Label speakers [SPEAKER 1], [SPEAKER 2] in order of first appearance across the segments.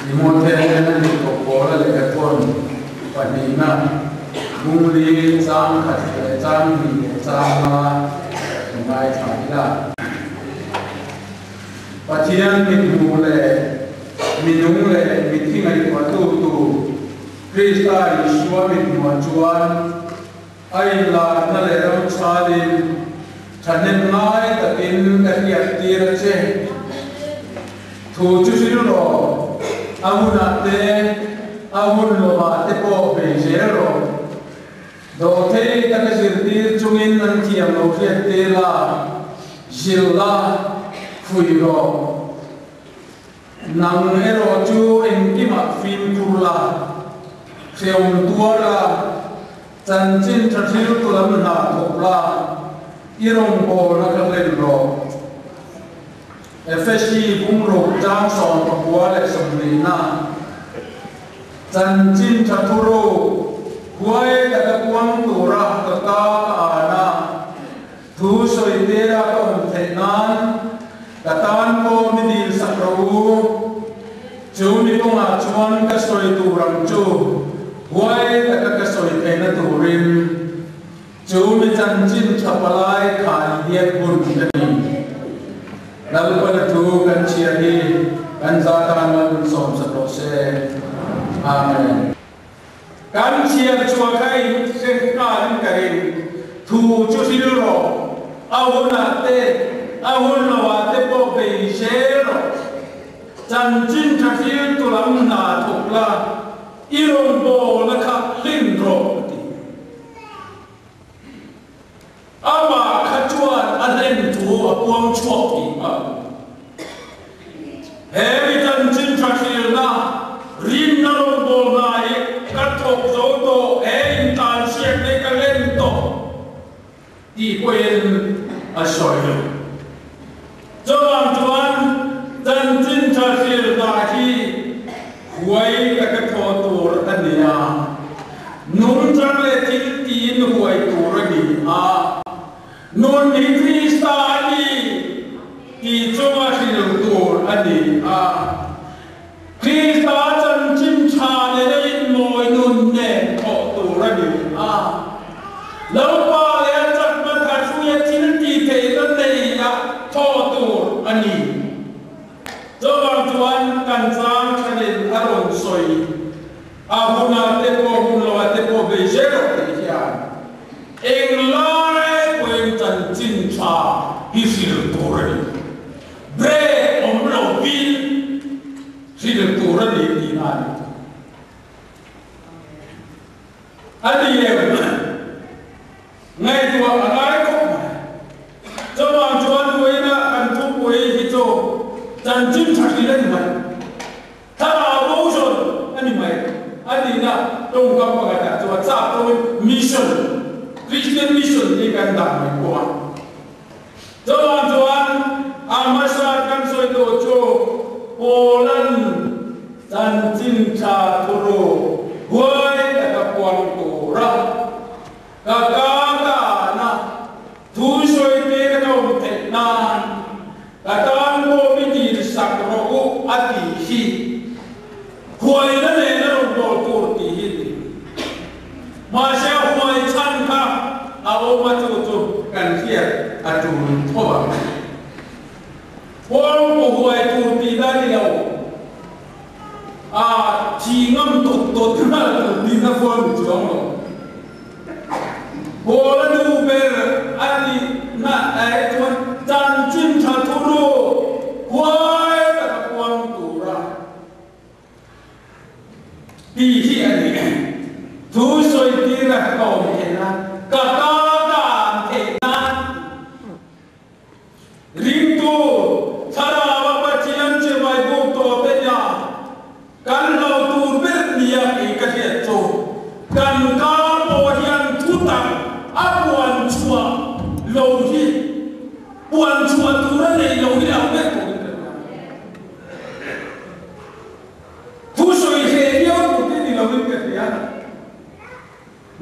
[SPEAKER 1] Timothea a nih tawh Paula lehkhathawn pahnihna bungli chang khat leh chang hnih leh chang nga i ngaithla ila. Pathian mithmuh leh minung leh mithi ngaihtuahtu tur Krista Isua mithmuhah chuan a inlarna leh ramchhalin thahnem ngai takin ka hriattir a che. Thu chu hril rawh, a hunah te, a hun lovah te pawh bei zel rawh. Dawhthei taka zirtir chungin an thiam lo hriattir la, zilh la, fuih rawh. Nang erawh chu engkimah fimkhur la, hreawm tuar la, chanchin tha thiltu lam hna thawk la, i rawngbawlna kha hlen rawh. Efesi bungruk chang 92na chanchin tha thuruk huai taka puang tura ka ka ka an a, Thu sawi tera ka awm theih nan ka tan pawh mi dil sak rawh u. Chu mi kawngah chuan ka sawi tur ang chu huai taka ka sawi theihna turin chu mi chanchin tha palai khai hian hun ka ni. Lalpana thu kan chhiar hi kan za tan mal min sawm sak rawh se. Amen. Kan chhiar chhuah kha in hre nghalin ka ring. Thu chu hril rawh, a hunah te, a hun lovah te pawh bei zel rawh. Chanchin tha hril tu lam hna thawk la, i rawngbawlna kha hlin rawh a ti. Amah kha chuan a hlen thu a puang chhuak tih nghal. He mi chanchin tha hrilna, rinna rawngbawlna hi ka thawk zo tawh, he intlansiakna hi ka len tawh tih pawhin a sawi lo. Chuvang chuan chanchin tha hrilna hi huai taka thawh tur a ni a, nungchang leh thil tiin huai tur a ni a. Nun hi Krista a ni tih chunga hril tur a ni a. Krista chanchin tha nena inmawi nun nen thawh tur a ni a. Lalpa leh a chakna thahrui a thil tih theihna neia thawh tur a ni. Chuvang chuan kan chang thanin a rawn sawi a hunah te pawh hun lovah te pawh bei zel rawh tih hian eng lai pawhin chanchin tha hi hril tur a ni. Break awm lovin hril tur a ni tihna a ni. A ni em? Ngaihtuah a ngai khawp mai. Chuvang chuan vawiina kan thupui hi chu chanchin tha hril a ni mai. Thlarau motion a ni mai. A nihna tawngkam pakhatah chuan chak tawngin mission, Christian mission tih kan dah mai pawh a. Chuvang chuan a hmasa kan sawi tawh chu Poland chanchin tha thuru huai taka puang tura Ka ka tana thu sawi te ka awm theih nan ka tan pawh mi dil sak rawh u a tih hi huaina nena rawn bawl tur tih hi a ni. Mahse a huai chhan kha a awm a chu chu kan hriat a tul tho ang. Huang pawh huai tur tih na ni lo. A thi ngam tawt tawt nghal tur tihna fual ni chuang lo. Paul a nu ber a nihna eh chuan chanchin tha thuru huai taka puang tura tih hi a ni. Thu sawi tir a ka awm theih nan, ka ka ka an theih nan. Ringtu, Thlarau a Pathian chibai buk tawh te nia kan hlo tur ber nia kei ka hriat chu kan kar pawh hian thutak a puan chhuah lo hi puan chhuah tur a neih lo hi lo ber turin ka hria. Thusawi hreh viau tur te ni lovin ka hria.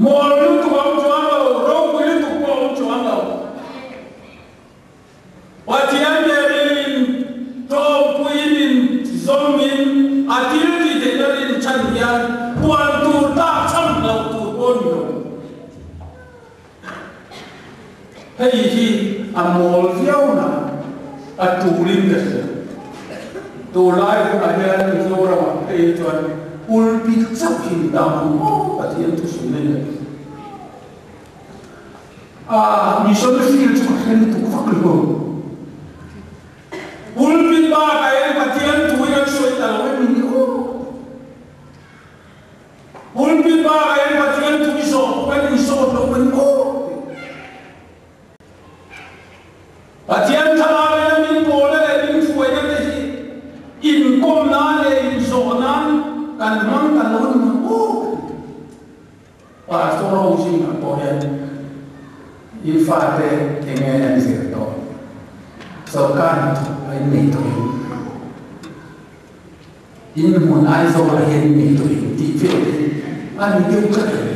[SPEAKER 1] Mawl lutuk a awm chuang lo, ropui lutuk pawh a awm chuang lo. Pathian berin in tlawmpuiin in zawmin a thil tih theihna rinchhan hian puan tur tlak chham loh tur pawh ni lo. Hei hi a mawl viau na a tulin ka hria. Tunlai hunah hian Mizoramah phei chuan pulpit chauh hi ni ta ang maw Pathian thusawi na hian. A mission field chu ka hre lutuk vak lo. Pulpit bakah hian Pathian thu hi kan sawi ta lo em ni aw. Pulpit bakah hian Pathian thu i zawh pawh kan insawt lo kan aw tih. Pathian thlalak ina min pawlna leh min hruaina te hi inkawm nan leh inzawh nan kan hmang ta lo ni maw aw tih. Pastor ho zingah pawh hian i fate enge an zir tawh? Sorkar hnathawk a innei tawh em? In hmun Aizawlah hian innei tawh em tih vel te a ni deuh tlat a ni.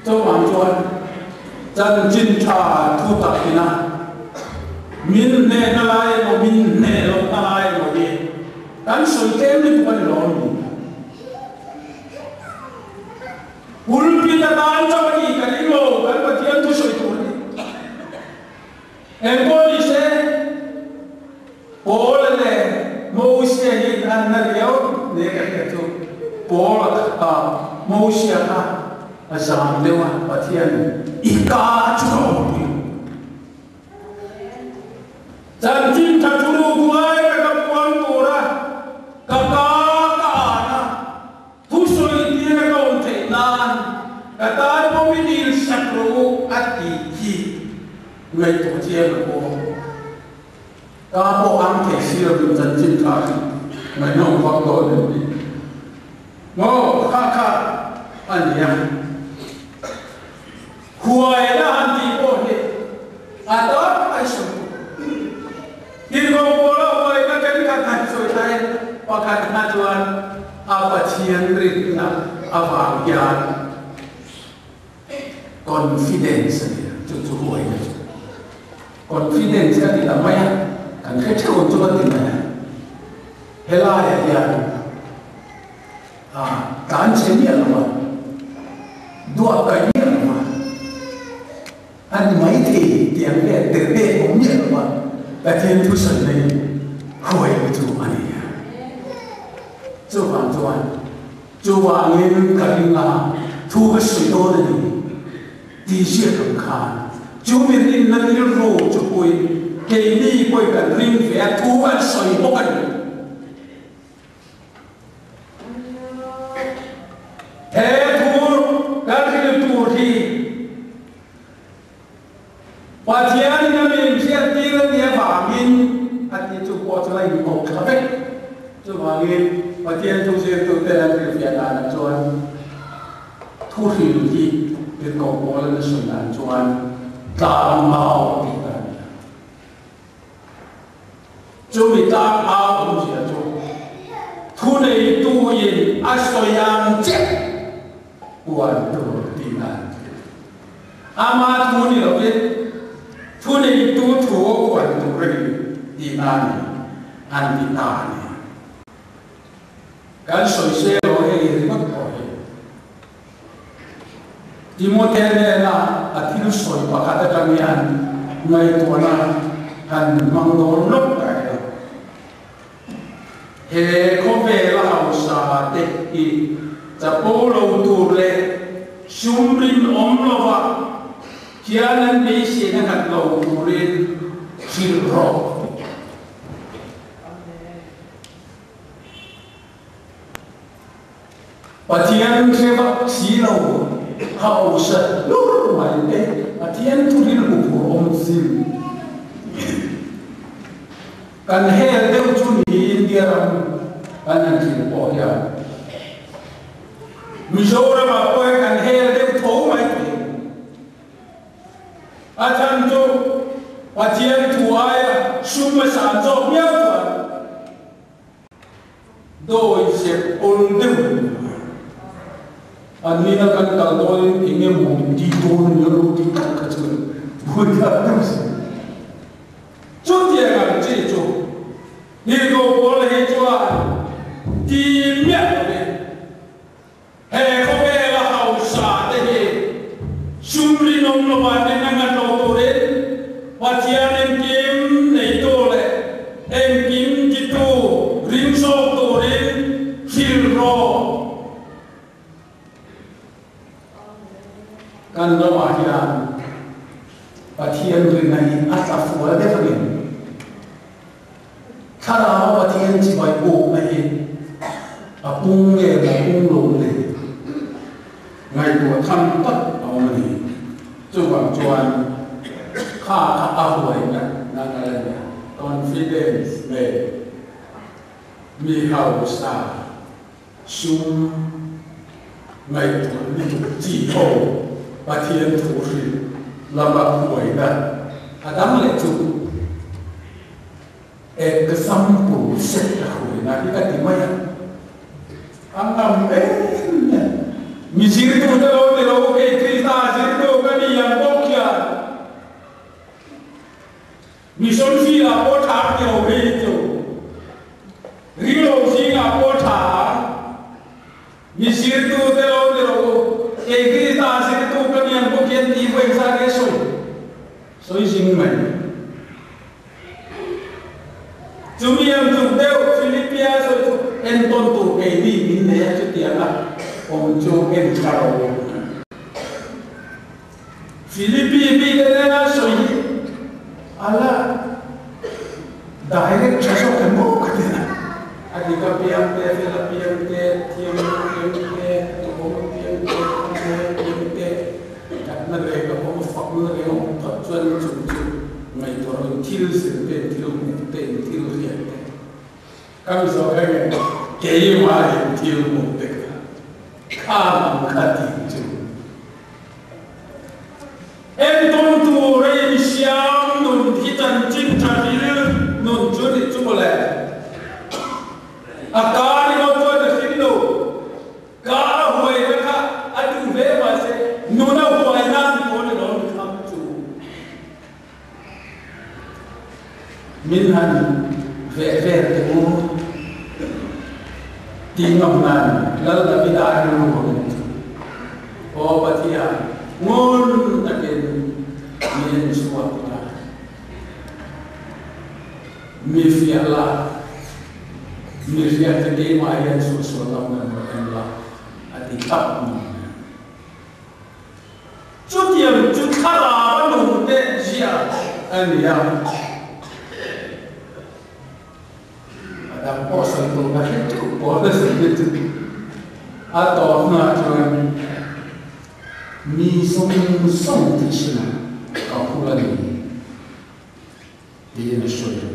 [SPEAKER 1] Chuvang chuan chanchin tha thu tak ina min hnehna lai emaw min hneh lohna lai emaw hi Kan sawi tlem lutuk a ni lo ni. Pulpit atan chauh a ni ka ring lo, kan Pathian thu sawi tur a ni. Engpawh ni se, Paula leh Mosia hi an na riau nia ka hriat chu, Paula kha Mosia kha a zam deuh a, Pathian i ka chu ka awmpui. Chanchin tha thu buai ka ka puang tura ka ka ka an a, thusawi tir a ka awm theih nan ka tan pawh mi dil sak rawh u a tih khi ngaihtuah chiang a pawh. Ka pawh ang thei si lovin chanchin tha hi ngaihnawm vak dawn em ni? Maw kha kha a nia. Huaina han tih pawh hi a tam mai sawi tur. Tirhkoh Paula huaina thenkhat han sawi tain pakhat hna chuan a Pathian rinna avang hian confidence a ni a, chu chu huaina chu. Confidence ka ti ta mai a, kan hre theuh ang chu ka ti mai a. Helaiah hian A tlan chhe miah lo a, duah kaih miah lo a, a ni mai thei tih ang hian tel pek awm miah lo a, Pathian thusawi mai huai chu a ni a. Chuvang chuan chuvangin ka ring a, thu ka sawi dawn a ni tih ziak ang khan chu mi rinna rilru chu puiin keini pawhin kan ring ve a, thu kan sawi bawk a ni. He thu kan hril tur hi Pathianin a min hriattir a nih avangin a tih chu pawh chu a inhawk thla vek. Chuvangin Pathian thu zirtuten an hrilhfiah danah chuan thu hril hi tirhkoh pawl an sawi dan chuan tlangau tih dan a ni a. Chumi tlak au awmzia chu thuneituin a sawi ang chiah puan tur tihna a ni. Ama thu ni lovin thuneitu thu puan tur a ni tihna a ni an ti ta a ni. Kan sawi se lo hei ringawt pawh hi Timothea nena a thil sawi pakhat atang hian ngaihtuahna han hmang dawn lawk ta ila. He khawvela hausa te hi chapo lo tur leh sum rinawm lova hian an beiseina nghat lo turin hrilh rawh. Pathian hre vak si lo hausa hlur mai te Pathian thu rilru phur awm zim kan hel deuh chu ni India ram kan han thlir pawh hian Mizoram ah pawh hian kan hel deuh tho mai thei. A chhan chu Pathian thu aia sum a san zawk viau chuan Dawi zep awl deuh a ni a. An nina kan kal dawnin eng emaw min tih dawn a ni a lo ti tak kha chuan buai thlak deuh si. Chutiang ang chi chu. Tirhkoh Paula hi chuan ti miah lovin he khawvela hausa te hi sum rinawm lova nen a ngat lo turin Pathian engkim neitu leh engkim titu ring zawk turin hrilh rawh. Kan ramah hian Pathian rinna hi a tla fual deuh a ni. Thlarau Pathian chibai bukna hi a pung nge maw pung lo le? Ngaihtuah tham tak a awm a ni. Chuvang chuan kha kha a huai ngat ngat a la nia, confidence nen mi hausa Sum ngaihtuah lutuk chi ho Pathian thu hrilh lama huaina a dang leh chu example set a huaina hi ka ti mai a, a ngam em em. Mi zirtute lo ni lo, kei Krista zirtu ka ni ang bawk hian Mission zingah pawh tha ti lo phei hi chu ringlo zingah pawh tha a, mi zirtu te lo ni rawh u, kei Krista zirtu ka ni ang bawk hian tih vawi zat nge sawi sawi zing mai. Chumi ang tluk deuh Philippia sawi chu entawn tur keini min nei a chutianga awm chu en tha rawh u. Philippi mite nena sawi hi a la direct tha zawk em aw ka ti a. A dik apiang te, fel apiang te, thianghlim apiang te, duhawm apiang te, thlamual apiang te, thatna reng a awm, fakna reng a awm phawt chuan chung chu ngaihtuah rawh thil zir te, thil hmuh te, thil hriat te. Ka mi zawk reng e, keimahin thil hmuh te kha kha ang kha tih chu entawn tur a insiam nun hi chanchin tha hril nun chu ni chu mawle. A ka ringawt chuan a hring lo, ka a huaina kha a duh hle mahse nun a huai nan pawn a lo ni kham chu. Min han veh vel teh u tih ngam nan Lal Davida a rilru ang in chu Aw Pathian ngun takin mi en chhuak la, mi fiah la, mi hriat te keimah hian suahsual lo nan rawn en la a ti thlap mai. Chutiang chu thlarau a nung te zia a ni a. A dang pawh sawi tur ka hre teuh pawl a sawi te chu a tawp hnuah chuan mi zawng zawng tih sinah ka hul a ni tiin a sawi a.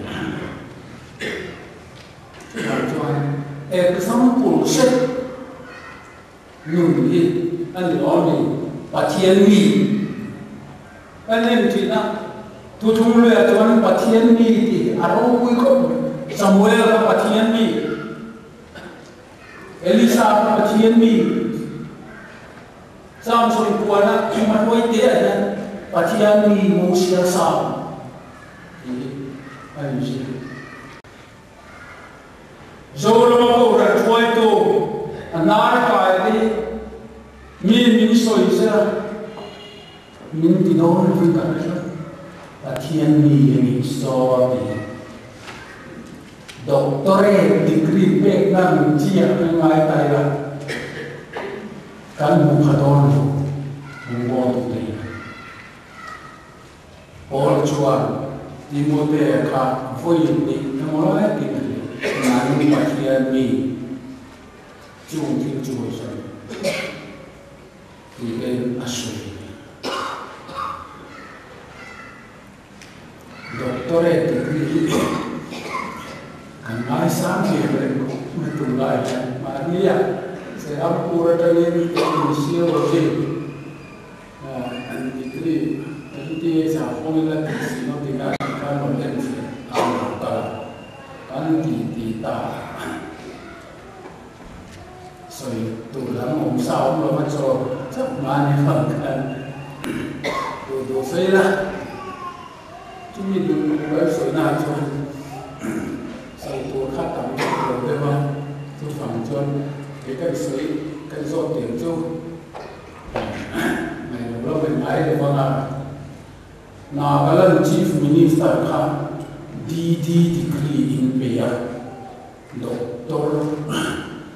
[SPEAKER 1] Chutah chuan example set Nun hi a ni lo mi? Pathian mi kan en thin a, Thuthung luiah chuan Pathian mi tih hi a ropui khawp mai. Samuel kha Pathian mi, Elisa kha Pathian mi, Samson puana hmahruai te ah hian Pathian mi Mosia Sam tih hi a inziak. Zorama Kohhran hruaitu a hnar kai te hi mi min sawi zela min ti dawn lovin ka hre tlat. Pathian mi a nih saw ti hi Doctorate degree pek nan chiah kan ngai ta ila kan hmu pha dawn lo lungbawl tu te hian. Paul chuan Timothea kha vawi hnih emaw lai tin a hrilh, Nang Pathian mi chung thil chu hawi sawi tiin a sawi. Doctorate degree hi kan ngaisang hle reng khawp mai tunlai hian mahnia Serampur atangin Kinesiology An degree NTA zahawngin a tih si lo tina tih khan rawn en fiah a lo kal a, kan ti ti ta sawi tur dang awm sa awm lo a chaw chauh mahni vang khan duh duh sawi la, chumi duh duh kan sawina ah chuan sawi. Kei kan sawi kan zawt tir chu ngaihno lo in ngai lo vang a, Nagaland Chief Minister kha DD degree in pe a, Doctor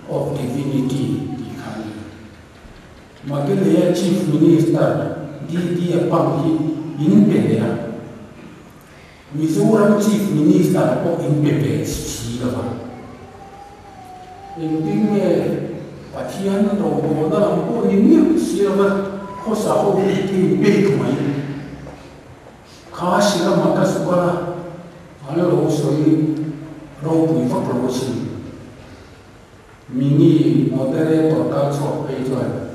[SPEAKER 1] of Divinity tih kha a ni. Meghalaya Chief Minister DD a pang hi in pe leh a. Mizoram Chief Minister pawh in pe ve si lo va. Engtin nge Pathian rawngbawlna lam pawh ni miah si lo va khawsa ho hi te in pek mai. Kha Shillong-a ka zuk a, an lo sawi ropui vak lo asin. Mini moderator kal chhuak phei chuan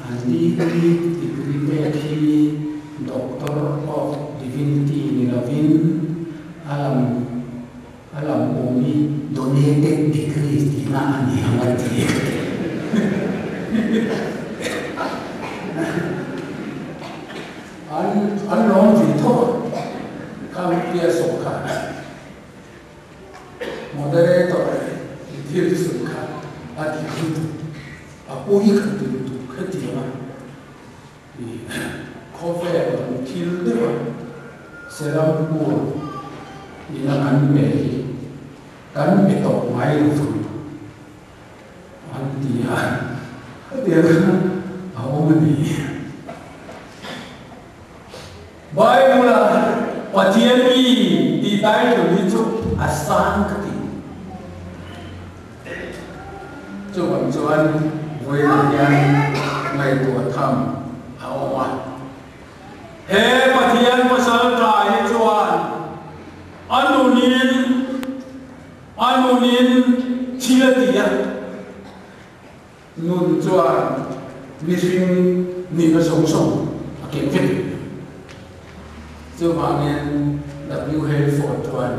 [SPEAKER 1] an DD degree pek hi Doctor of Divinity ni lovin a lam a lam awm hi donated degree tihna a ni ang a ti. An an lawm ve tho a, khang tia sawm kha. Moderator i thil sawi kha a dik lutuk, a pawi kha ti lutuk hetiang a i khawvel lam thil deuh a Serampur ina kan pe hi kan pe tawh ngai lo thung an ti a, hetiang kha a awm a ni. Bible-a Pathian mi tih title hi chu a sang ka ti. Chuvang chuan vawiinah hian ngaihtuah tham a awm a. He Pathian pasal tha hi chuan a nunin a nunin thil a ti a. Nun chuan mihring nihna zawng zawng a keng vek. Chuvangin W. Hayford chuan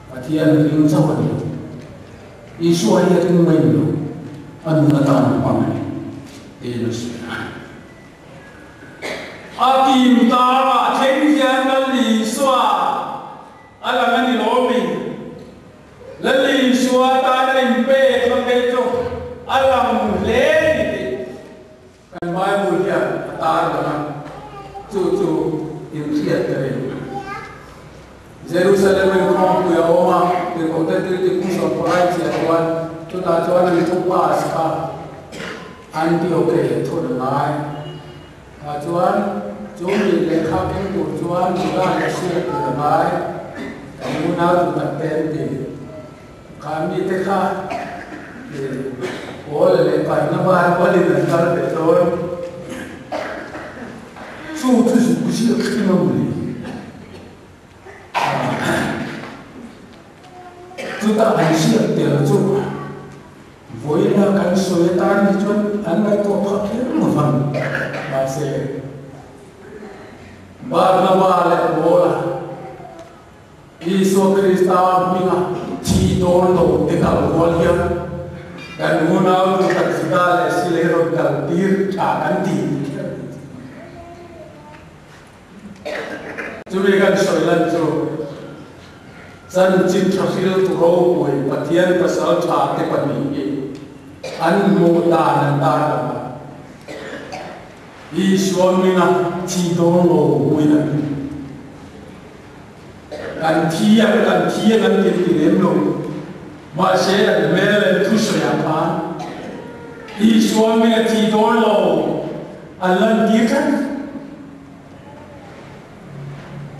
[SPEAKER 1] Pathian ring chauh a ni. Isua hi a ring mai ni lo, a nun atan a hmang a ni, tiin a sawi a. A kim tarah thleng hian Lal Isua a lang a ni lawm mi? Lal Isua tana inpek la phei chu a lang hle ni tih kan Bible hian a tar lang a, chu chu inhriat ka ring. Jerusalem inkhawmpui a awm a, Tirhkohte Tirhtik Pu Sawmpalai chiah chuan chutah chuan an thu pass kha Antioche thun a ngai. Tah chuan chu mi lehkha keng tur chuan nula leh hriat tur a ngai. Kan unau duh tak te an ti. Kha mite kha Paul leh Barnaba rualin an kal ve dawn. Chu chu zuk ziak thleng a ni. Chutah an hriat tel chu vawiina kan sawi atan hi chuan an ngaihtuah phah kher lo vang. Mahse, Barnaba leh Paula Isua Krista hminga thi dawn lo te kal kual hian kan unau chu kan Juda leh Silei rawn kal tir tha kan ti kher a ni. Chumi kan sawi lan chu chanchin tha hriltu ropui Pathian pasal tha te pahnih hi an hmuh dan an tar lang a. Isua hminga thi dawn lo hmuin an hmu. Kan thi a, kan thi a kan ti ti lem lo. Mahse an hmel an thusawi ah khan Isua hminga thi dawn lo an lantir tlat.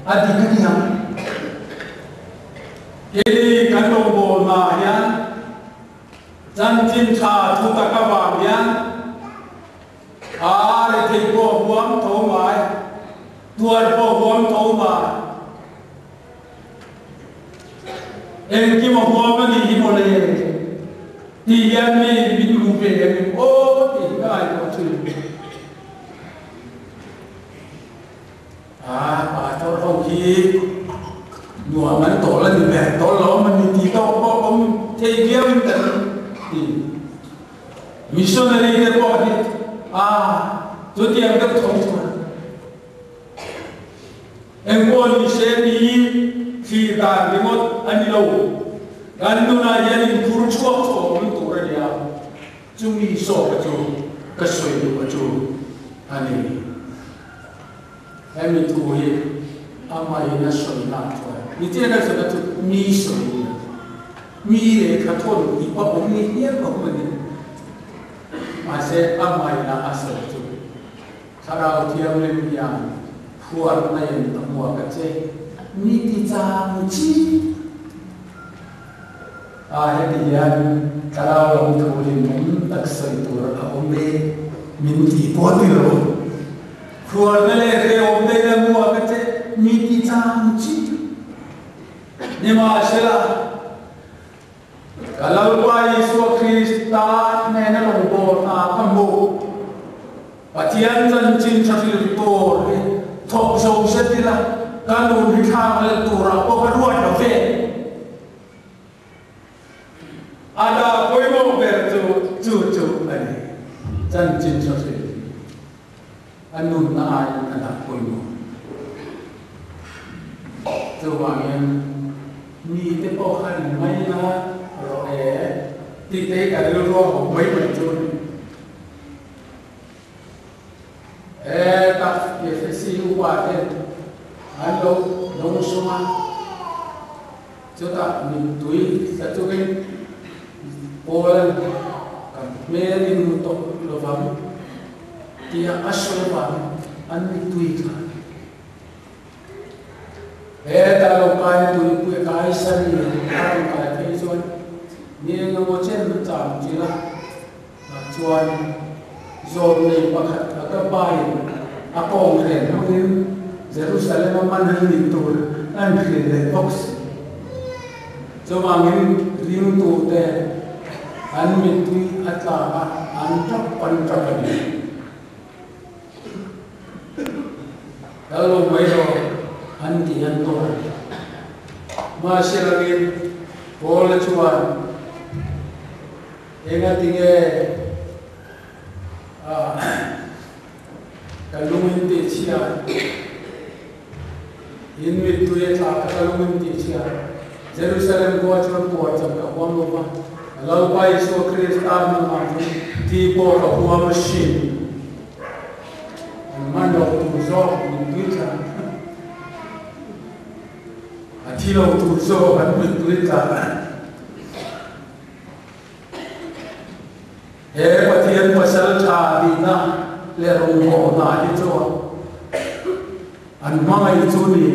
[SPEAKER 1] A dik a ni ang. Keini kan rawngbawlna ah hian chanchin tha thu tak avang hian a rethei pawh huam tho mai, tuar pawh huam tho mai, engkim a huam a nih hi mawle tih hian mi min hmu ve em aw tih hi ka ngaihtuah thin. A pastor ho hi nuam an tawl a ni ber tawl lo awm a ni tih tawk pawh awm thei viau in kan ti. Missionary te pawh hi a chutiang deuh tho chuan engpawh ni se tiin thlir dan ringawt a ni lo. Kan nunah hian inphur chhuak chhawm tur a ni a. Chumi zawka chu ka sawi duh a chu a ni. Hemi thu hi amahin a sawi nak chuan nitin a kan sawi na chu mi sawi a ni a. Mi lehkha thawn tih a awm ni hial awm a ni. Mahse amahin a sawi chu Thlarau Thianghlim hian phuarna in a hmuak a che. Mi ti chang chi a heti hian Thlarau lam thu hlimawm tak sawi tur a awm e min tih pawh ti lo. Phuarna leh hrehawm te in a hmuak a che. Mi ti chang chi. Nimahsela, Ka Lalpa Isua Krista hnena rawngbawlna ka hmu. Pathian chanchin tha hrilh tur hi thawk zo zet ila, ka nun hi thlak leh turah pawh ka ruat lo ve. A dah pawimawh ber chu chu chu a ni, chanchin tha hrilh hi a nunna aiin a dah pawimawh. Chuvangin mite pawh khan mai la rawh e tih te hi ka rilru a hawk mai mai chu a ni. Heta Efesi upa ten an lo dawng sung a, chutah mittui tla chungin Paul-a'n ka hmel in hmu tawh lovang tia a sawi avangin an mittui tla a ni. Heta lo kai tuipui Kaisari a rawn kai phei chuan ni engemaw chen a cham chilh a, tah chuan zawlnei pakhat a ka pain a kawnghren hmangin Jerusalem a man an nih tur an hrilh leh bawk si. Chuvangin ringtute an mittui a tlak a, an tap an tap a ni. Kal lo mai rawh an ti an nawr a ni. Mahse langin Paula chuan engatinge ka lung in tih chhia, in mittui a tla ka lung in tih chhia, Jerusalem khua chuan puar chak ka huam lo va, Lalpa Isua Krista hmangah chuan ti pawh ka huam asin. An man lo tur zawk mittui tla a thi lo tur zawk an mittui tla. He Pathian pasal tha nihna leh rawngbawlna hi chuan an hmangaih chu ni.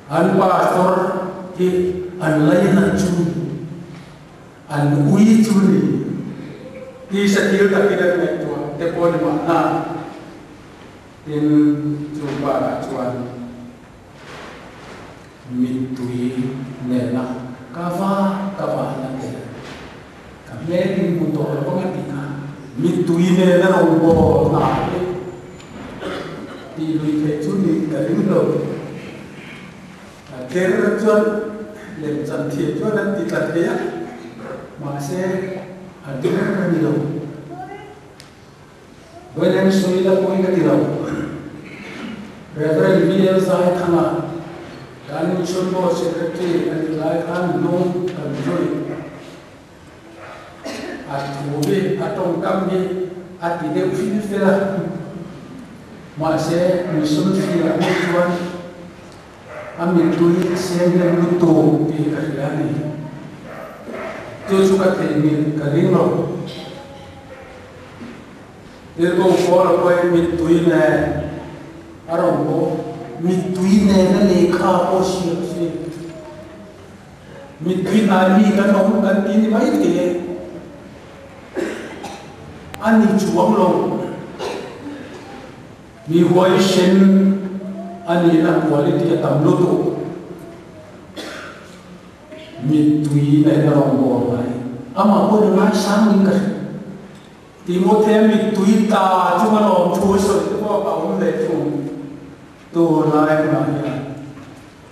[SPEAKER 1] An pastor hi an lainat chu ni. An ui chu ni. Tisa thil takin an ngaihtuah te pawh ni mahna. Tin, chu bakah chuan mittui nena ka va ka va na tel. Ka hmel in hmu tawh lo ang a ti kha. Mittui nena rawngbâwl hna hi tih lui theih chu nih ka ring lo. A der chuan lemchan thiam chuan an ti tla thei a, mahse a der a ni lo. Vawiin sawi la pawi ka ti lo. Rev. VL Zaithanga kan Mission Board Secretary a nih lai khan hnung kan zui. A thu hi a tawngkam hi a ti deuh fil fel a. Mahse Mission field ah hi chuan a mittui a siam lem lutuk tih ka hria a ni. Chu chu ka theihnghilh ka ring lo. Tirhkoh Paula pawhin mittui nen a rawn bawh. Mittui nena lehkha pawh siam si. Mittui hnai mi kan awm kan ti ni mai thei e. A ni chuang lo. Mi huaisen a nihna quality a tam lutuk. Mittui nen a rawn bawl mai. Amah pawhin a ngaisang niin ka hria. Timothea mittui tla chunga lawmthu sawi te pawh a awm leh thung. Tunlai hunah hian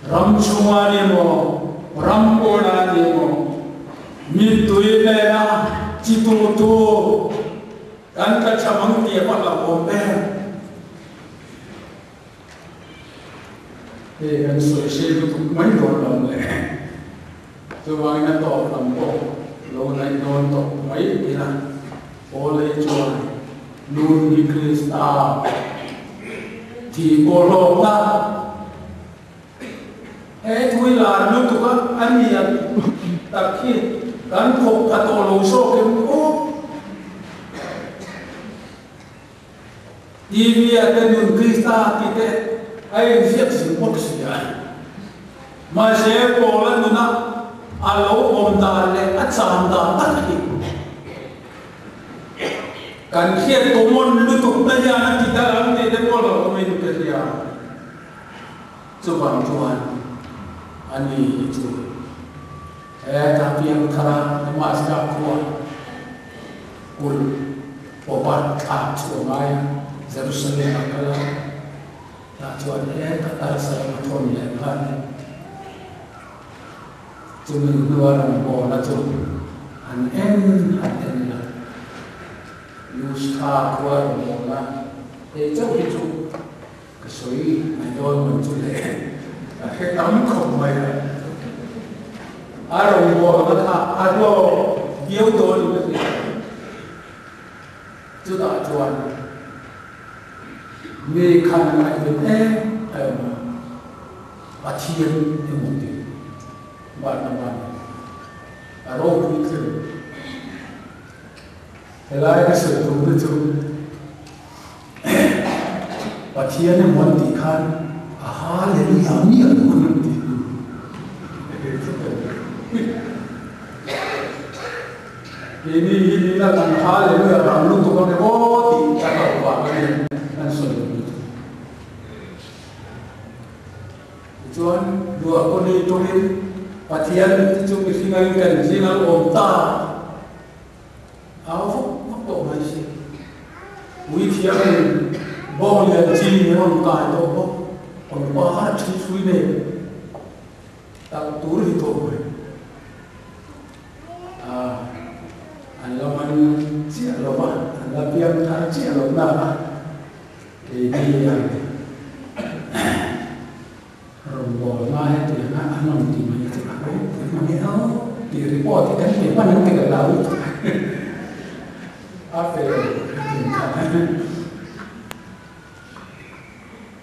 [SPEAKER 1] ram chhunga ni emaw, ram pawnah ni emaw, mittui nena chi tutu kan tla tha mang tih a va hlauhawm em? Hei kan sawi sei lutuk mai dawn lo le. Chuvangin a tawp lam pawh. Lo naih dawn tawh mai ila, Paula hi chuan nun hi Krista thih pawh hlawkna he thui lar lutuk a a nian tak hi kan thawk pha tawh lo zawk em aw? TV ah te nun Krista tih te a inziak zing bawk si a. Mahse Paula nuna a lo awm dan leh a cham dan tak hi kan hriat common lutuk na hian a ti dal ang tih te pawh lo awmin ka hria. Chuvang chuan a ni hi chu he ta piang thara Damascus khua kulh Pawpa thlak chu a ngai a, Jerusalem a kal a, tah chuan heta tarsa lam a thawn leh nghal a. Chumi hnua rawngbawlna chu an en han en ila, Lustra khua rawngbawlna hei chauh hi chu ka sawi mai dawn man chu le, ka hre tam khawp mai a. A rawngbawlna kha a hlawk viau dawnin ka hria. Chutah chuan mi khan ngaihven em em a, Pathian emaw ti Barnaba nen a ropui thleng. Helai ka sawi tum te chu Pathian emaw an tih khan a Hallelujah miah lo an ti. Keini hi nila kan ha leh nuih a rang lutuk ang em aw tih ka hlauh vang a ni an sawi lo ni chu. Tichuan luah pawh nei tawhin Pathian te chu mihring angin kan zing an awm ta au vak vak tawh mai si. Puithiamin bawng lian chi a rawn kai tawh bawk, pangpar a thi thlui nen. Tak tur hi tawh mai. Ah, an la man chiah lo va, an la piang thar chiah lo na a, keini hian rawngbawlna hetianga an rawn ti mai chu a ropui mang e aw tih report hi kan pe hman ang ti ka hlau lutuk a fel hetiang khan.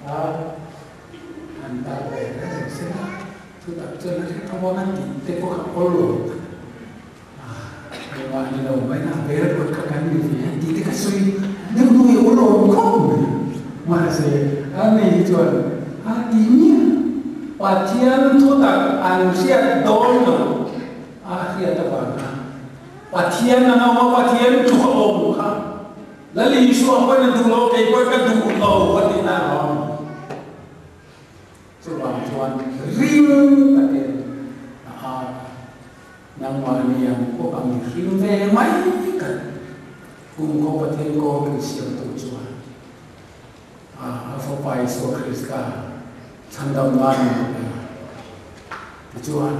[SPEAKER 1] A han tar ve reng se la, chutak chuan a hre tho ang a tih te pawh kha awl lo a, engmah ni lo mai na ber ruat kha kan ni ve a tih te kha sawi deuh nuai awl lo khawp mai. Mahse, a ni hi chuan a ti miah. Pathian thutak an hriat dawn lo a hriat avanga Pathian a ngam a, Pathian tluk a awm kha. Lal Isua pawn a duh lo, kei pawh ka duh lo a ti na rawng. Chuvang chuan ring takin a au a, Nangmahni ang pawh ang mihring ve mai kan kum khaw Pathian kawl kan siamtu chuan a Fapa Isua Krista chhandam nan min pe a. Tichuan,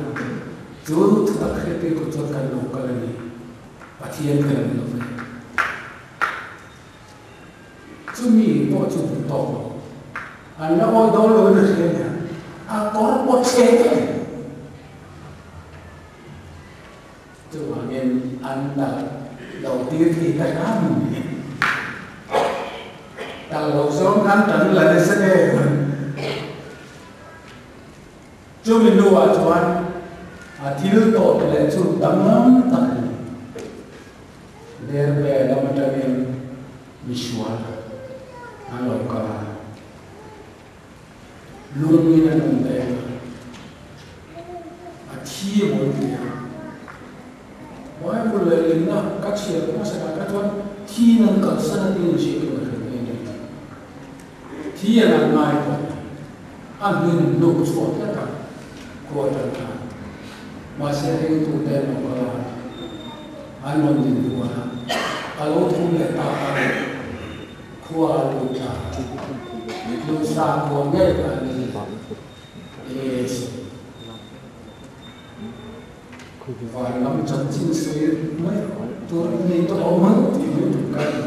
[SPEAKER 1] chu thutak hriattir tur chuan kan lo kal a ni. Pathian kan ni lo ve. Chumi pawh chu hmu tawk lo. An la awi dawn lo in a hria nia. A kawr pawh chhe vek a ni. Chuvangin an dal lo tir thei ta hram a ni. Dal lo zawng khan tan la nasa em a. Chumi hnuah chuan a thil tawh leh chu tam tak a ni. Derbe lam atangin misual an lo kal a, lungin an awm deng a, a thi emaw an ti a. Bible lehlinna ka chhiar hmasakah kha chuan thiin an kalsan a tiin ziak in ka hre nghe nghe. Thi an an ngai tawh a, a hmin hnuk chhuak tlat a, khua atang khan. Mahse ringtute an lo kal a, an rawn din huan a, a lo thum leh ta a, khua a lut ta a, Lusa khua ngei kha a ni e sawi. Van lam chanchin sawi mai tur nei tawh awm ang tih mai tur ka ni.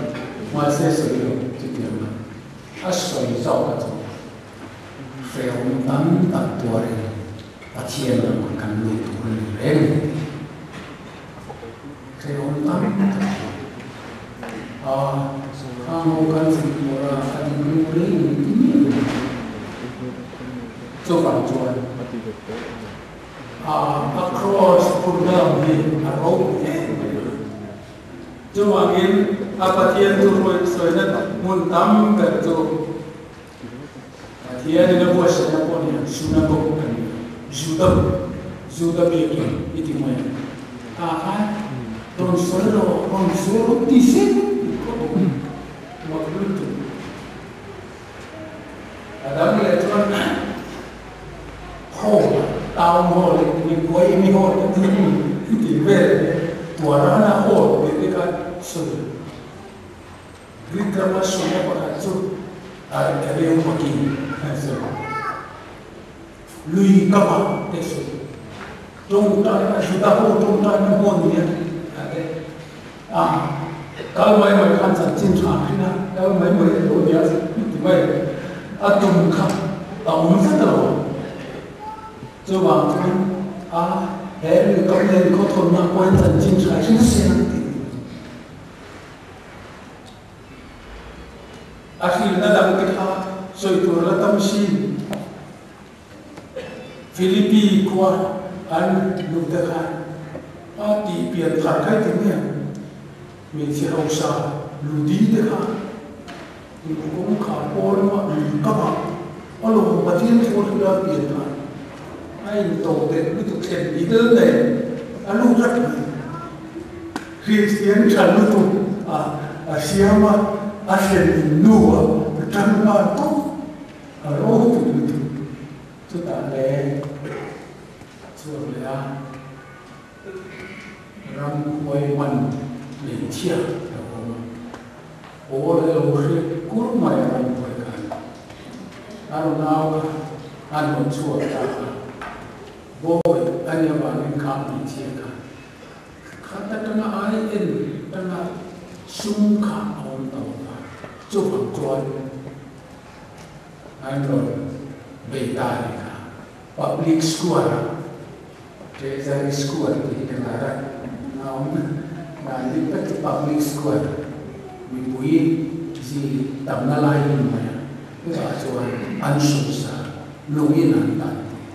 [SPEAKER 1] Mahse sawi lo chutiang a, a sawi zawk a chu hrehawm tam tak tuarin Pathian ramah kan lut tur a ni reng. Hrehawm tam tak a khang ho kan zin tur a a dik ru reng ni ti miah lo. Chuvang chuan a cross phurna lam hi a ropui em mai a. Chuvangin a Pathian chu ruai sawina hmun tam ber chu Pathianin a buatsaihna pawh nia synagogue a ni a, Juda Juda biakinn i ti mai ang. Tah khan rawn sawi rawh, rawn sawi rawh ti se ti khawp awm mak lutuk. A dang leh chuan hall, town hall i ti mai, khuai imi hall i ti i ti vel tuarana hall tih te kha sawi. Greek rama sawmna pakhat chu Areopagi a ni. Lui kama te sawi tawngtaina Juda ho tawngtaina hmun nia a te a kal mai mai khan chanchin tha thin a, kal mai mai a lo nia ti mai a tum kha a awm zet a lo. Chuvang chuan a he lui kam len khawthawnna pawhin chanchin tha hrim se ang tih. A hrilhna dangte kha sawi tur la tam si. Philippi khua an nute khan a tih pian thar khai ti mai ang. Hmeichhe hausa Ludi te kha kawngkhar pawn lamah lui kamah a lawm Pathian thu a hrilh a pian thar a into deuh lutuk thlen bik nen a lut rat mai. Kristian tha lutuk a a siam a, a thlen in nu a tang nghal tawp, a ropui lutuk. Chutah le a chhuak leh a, ramhuai man hmeichhia a lo awm a, pawl a lo hre kur mai a ramhuai khan a rawn au kha a hnawt chhuak ta a, bawi a nih avangin kha hmeichhia kha Khat atanga ai en atanga sum kha a awm ta lo va, chuvang chuan an rawn bei ta a ni kha. Public Square ah Treasury Square tih hi ka lar a, a awm dan dik tak chu Public Square mipui zi tamna lai hi ni mai a, chutah chuan an sawisa lungin an tan tih.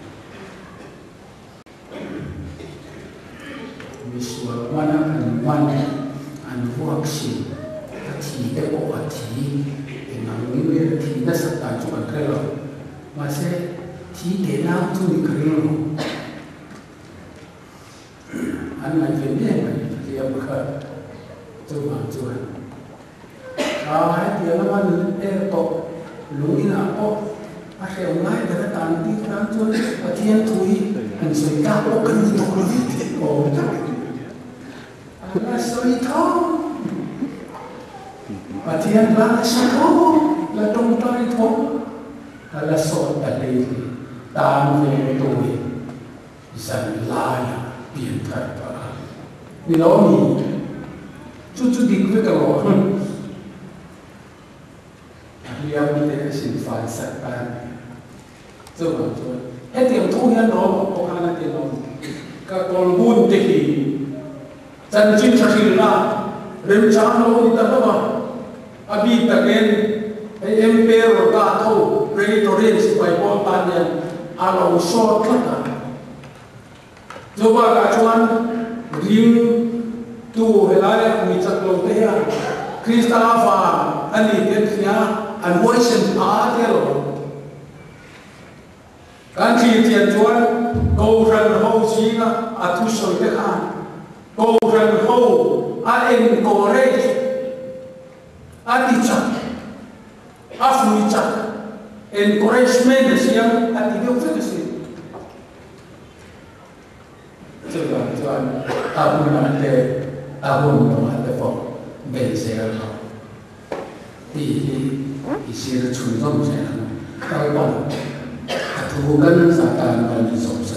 [SPEAKER 1] Misual hmana an man, an vuak si, a thi te pawh a thi, eng ang in nge a thi nasat dan chu kan hre lo. Mahse, thi teh nau chu ni ka ring lo. An ngaihven em mai hliam kha chuvang chuan. Tha hetiang a man er tawh lung inah pawh a hreu ngai ber a tan tir tan chuan Pathian thu hi han sawi tlak pawh kan ni tawh lo tih awm tak a la sawi tho. Pathian hla a sa tho, la tawngtai tho, a la sawt ta hlei hlei tan ve tawih zan laia pian thar pah a ni lo a mi? Chu chu dik vek a lo. A hliam te a sin fai sak ta a ni. Chuvang chuan hetiang thu hian Roma pawh khan a ti lo. Ka kawlbun te hi chanchin tha hrilhna remchang lo ni ta hlauh a, a bik takin hei Emperor Guard ho Praetorian sipai pawl tan hian a lo sawt tlat a. Chu bakah chuan ring tu helaia mi chak lo te hian Krista vang a ni tih an hria, an huaisen pha te lo. Kan thlir chian chuan Kohhran ho zinga a thusawi te khan Kohhran ho a encourage, a ti chak, a fui chak, encouragement a siam a ti deuh vek a sin. Chuvang chuan a hunah te, a hun lamah te pawh bei zel rawh tih hi i zir chhunzawm zel ang. Kalpang a thu kan zah tan kan inzawm sak.